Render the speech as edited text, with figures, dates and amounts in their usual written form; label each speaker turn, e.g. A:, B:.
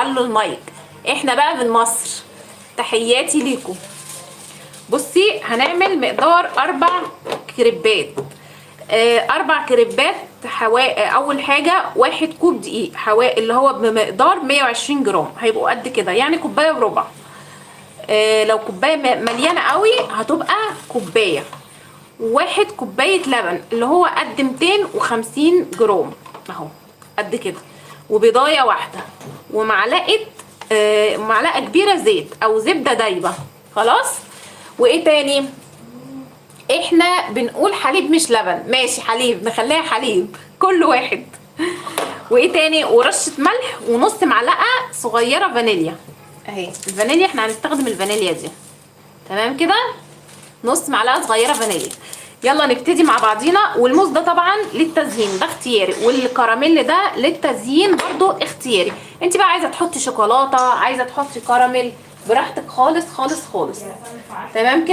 A: وعلوا المايك. احنا بقى من مصر، تحياتي ليكم. بصي هنعمل مقدار 4 كريبات، 4 كريبات. اول حاجة 1 كوب دقيق اللي هو بمقدار 120 جرام، هيبقوا قد كده يعني كوباية وربع. لو كوباية مليانة قوي هتبقى كوباية. 1 كوباية لبن اللي هو قد 250 جرام اهو قد كده، وبيضايه واحدة، ومعلقة معلقه كبيرة زيت او زبدة دايبه. خلاص. وايه تاني؟ احنا بنقول حليب مش لبن، ماشي حليب، نخليها حليب كل واحد. وايه تاني؟ ورشه ملح ونص معلقه صغيرة فانيليا اهي الفانيليا، احنا هنستخدم الفانيليا دي. تمام كده، نص معلقه صغيرة فانيليا. يلا نبتدي مع بعضينا. والموز ده طبعا للتزيين، ده اختياري، والكراميل ده للتزيين برضو اختياري. انت بقى عايزه تحطي شوكولاتة، عايزه تحطي كراميل، براحتك خالص خالص خالص. تمام كده.